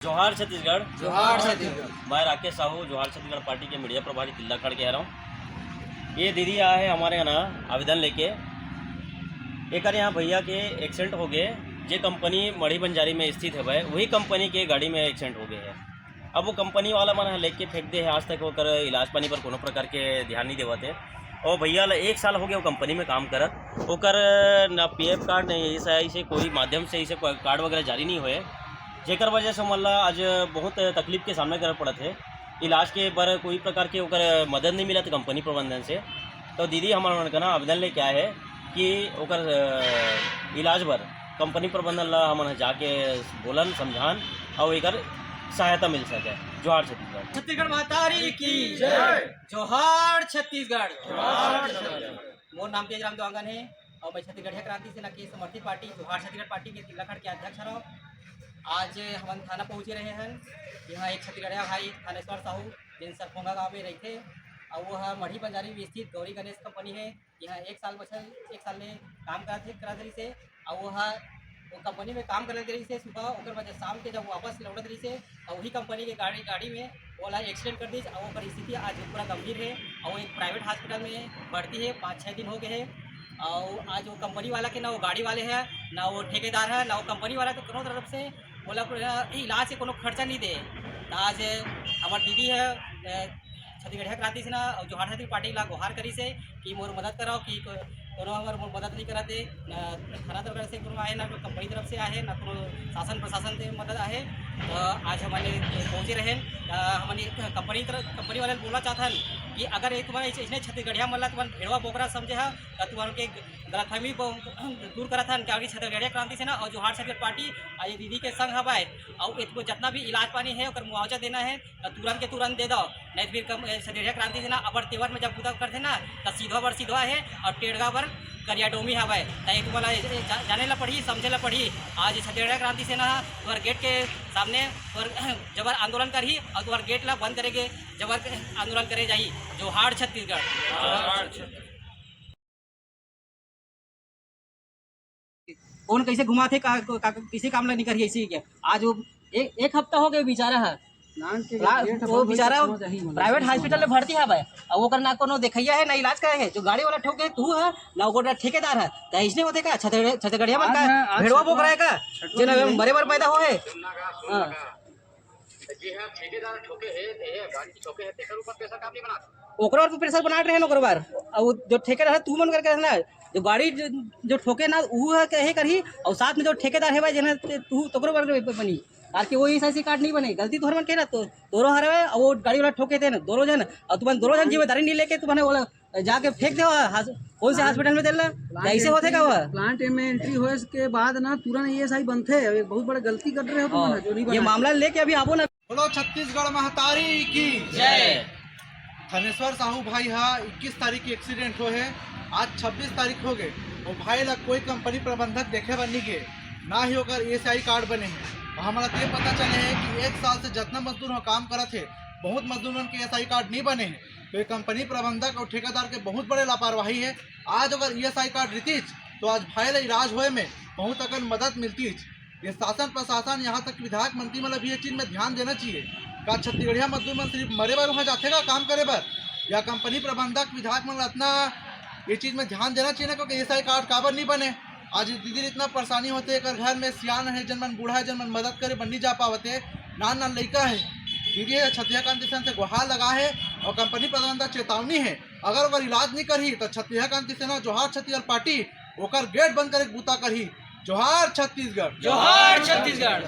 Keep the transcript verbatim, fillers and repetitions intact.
जोहार छत्तीसगढ़। जोहार छत्तीसगढ़। मैं राकेश साहू, जोहार छत्तीसगढ़ पार्टी के मीडिया प्रभारी तिल्लाखड़ के हरौं। ये दीदी आए हे हमर यहाँ आवेदन लेके। एकर यहाँ भैया के एक्सीडेंट हो गए, जे कंपनी मढ़ी बंजारी में स्थित हवय, वही कंपनी के गाड़ी में एक्सीडेंट हो गए हे। अब वो कंपनी वाला मन ह लेके फेंक दे हे, आज तक ओकर इलाज पानी पर कोनो प्रकार के ध्यान नहीं देवत हे। और भैया ला एक साल हो गया वो कंपनी में काम करत, ओकर ना पी एफ कार्ड, नहीं एस आई से कोई माध्यम से इसे कोई कार्ड वगैरह जारी नहीं होए, जेकर वजह से हमन ला आज बहुत तकलीफ के सामना करे पड़त हे। इलाज के बर कोई प्रकार के ओकर मदद नहीं मिलत कंपनी प्रबंधन से। तो दीदी हमन मन कना आवेदन लेके आए हे कि ओकर, अ, इलाज बर कंपनी प्रबंधन ला हमन ह जाके बोलन, समझान, अउ एकर सहायता मिल सके। जोहार छत्तीसगढ़। छत्तीसगढ़ महतारी की जय। जोहार छत्तीसगढ़। जोहार छत्तीसगढ़। मोर नाम तेजराम देवांगन हे और मैं छत्तीसगढ़िया क्रांति सेना के समर्थित पार्टी जोहार छत्तीसगढ़ पार्टी के तिल्लाखड़ के अध्यक्ष हरौं। आज हमन थाना पहुँचे रहे हन। यहाँ एक छत्तीसगढ़िया भाई थानेश्वर साहू, जेन सरखोंगा गांव में रहिथे, और वो ह मढ़ी बंजारी में स्थित गौरी गणेश कंपनी है। यहाँ एक साल बछर, एक साल ले काम करत हे, करत रहिस हे, अउ वो ह, वो कंपनी में काम करत रहिस हे सुबह, ओकर बाद शाम के जब वापस लौटत रहिस हे, अउ वही कंपनी के गाड़ी, गाड़ी में ओला एक्सीडेंट कर दिस, अउ ओकर स्थिति आज पूरा गंभीर हे, अउ एक प्राइवेट हॉस्पिटल में भर्ती हे, पाँच छः दिन हो गए हे। अउ आज वो कंपनी वाला के ना वो गाड़ी वाले हे, ना वो ठेकेदार हे, ना वो कंपनी वाला के कोनो तरफ से ओला पूरा इलाज के कोनो खर्चा नहीं दे। त आज हमर दीदी हे, अ, छत्तीसगढ़िया क्रांति सेना अउ जोहार छत्तीसगढ़ पार्टी ला गोहार करिस हे कि मोर मदद कराओ, कि को-, कोनो हमर मोर मदद नहीं करत हे, ना थाना तरफ से कोनो आए, ना कोई कंपनी तरफ से आए, ना कोनो शासन प्रशासन से मदद आए। तो आज हमन पहुँचे रहेन, अ, हमन कंपनी तरफ, कंपनी वाले बोलना चाहथन कि अगर एक बार ऐसे, इसने छत्तीसगढ़िया मन ला तुमन भेड़वा बोकरा समझे हा, तो तुमन के गलतफहमी ब-, दूर करत हन, काबर कि छत्तीसगढ़िया क्रांति सेना अउ जोहार छत्तीसगढ़ पार्टी आज ये दीदी के संग हवय, अउ इतको जितना भी इलाज पानी है, ओकर मुआवजा देना है, त तुरंत के तुरंत दे दो, नहीं तो फिर कम, ए, छत्तीसगढ़िया क्रांति सेना अबर तेवर में जब बुता करथे ना, त सीधवा बर सीधवा है अउ टेढ़वा बर करिया डोमी हवय। त ये तुम्हारा ए, ए, जा-, जाने ला पड़ही, समझे ला पड़ही। आज छत्तीसगढ़िया क्रांति सेना तुम्हारे गेट के सामने तुम्हारे जबर आंदोलन करही अउ तुम्हारे गेट ला बंद करेगे, जबर आंदोलन करे जाही। जोहार छत्तीसगढ़। कौन कैसे घुमाथे, का, का, किसी काम ला नहीं करिए इसी के। आज वो एक, एक हफ्ता हो गया बेचारा है। प्लांट के ला-, रेट वो बहुत बेचारा समझ आही, मतलब, प्राइवेट समझ हॉस्पिटल में आही। भर्ती है भाई। अब ओकर ना कोनो देखैया है, ना इलाज करे है। जो गाड़ी वाला ठोके तू है, ना ओकर ठेकेदार है। तो ऐसने होते का? छत्तीसगढ़-, छत्तीसगढ़िया मन आज का ना, आज भेड़वा बोक छठवां, रहा है का? छठवां जे ना दिन है। मरे बर पैदा हो है। हाँ। जी हाँ, ठेकेदार ठोके है, ये गाड़ी ठोके है, तेकर ऊपर पैसा काम नहीं बना। ओकरो ऊपर प्रेशर बनात रहे ना ओकरो बार। अब वो जो ठेकेदार है, तू मन करके है ना, जो गाड़ी जो, जो ठोके ना, वो है कहे करही, और साथ में जो ठेकेदार है भाई, जेना ते तू तोकरो बार बनी, ताकि वो एस आई सी कार्ड नहीं बने, गलती तोहर मन के ना, तो तोरो हर है, और वो गाड़ी वाला ठोके थे ना, दोनों जन, और तुमन दोनों जन जिम्मेदारी नहीं लेके तुमने बोला, जाके फेंक दे हॉस-, कौन से प्लांट, हॉस्पिटल में देला? प्लांट ऐसे होथे का एम-, वह? प्लांट में एंट्री होए के बाद ना तुरंत ई एस आई बनथे। एक बहुत बड़ा गलती कर रहे हो तुम हाँ, ना, जो नहीं ये बना। मामला लेके अभी आबो ना। बोलो छत्तीसगढ़ महतारी की जय। थानेश्वर साहू भाई हा इक्कीस तारीख के एक्सीडेंट हो है, आज छब्बीस तारीख हो गए। वो भाई ला कोई कंपनी प्रबंधक देखे बर नहीं गए, ना ही ओकर ई एस आई कार्ड बने है। और हमारा तो ये पता चले है कि एक साल से जितना मजदूर हो काम करत है, बहुत मजदूर मन के ई एस आई कार्ड नहीं बने है। तो ये कंपनी प्रबंधक और ठेकेदार के बहुत बड़े लापरवाही है। आज अगर ई एस आई कार्ड रहितिस तो आज भाई ला इलाज होए में बहुत अकन मदद मिलतिस। ये शासन प्रशासन, यहाँ तक विधायक मंत्री मन ला भी ये चीज में ध्यान देना चाहिए। का छत्तीसगढ़िया मजदूर मन सिर्फ मरे बर वहाँ जाथे का काम करे बर, या कंपनी प्रबंधक विधायक मन ला इतना ये चीज में ध्यान देना चाहिए ना, क्योंकि ई एस आई कार्ड काबर नहीं बने। आज ये दीदी इतना परेशानी होते, एकर घर में सियान है, जन मन बूढ़ा है, जन मन मदद करे बर नहीं जा पावते, नान नान लइका है। दीदी है छत्तीसगढ़ क्रांति सेना से गुहार लगा है और कंपनी प्रबंधक चेतावनी है, अगर ओकर इलाज नहीं करही तो छत्तीसगढ़ क्रांति सेना जोहार छत्तीसगढ़ पार्टी ओकर गेट बंद करे के बूता करही। जोहार छत्तीसगढ़। जोहार छत्तीसगढ़।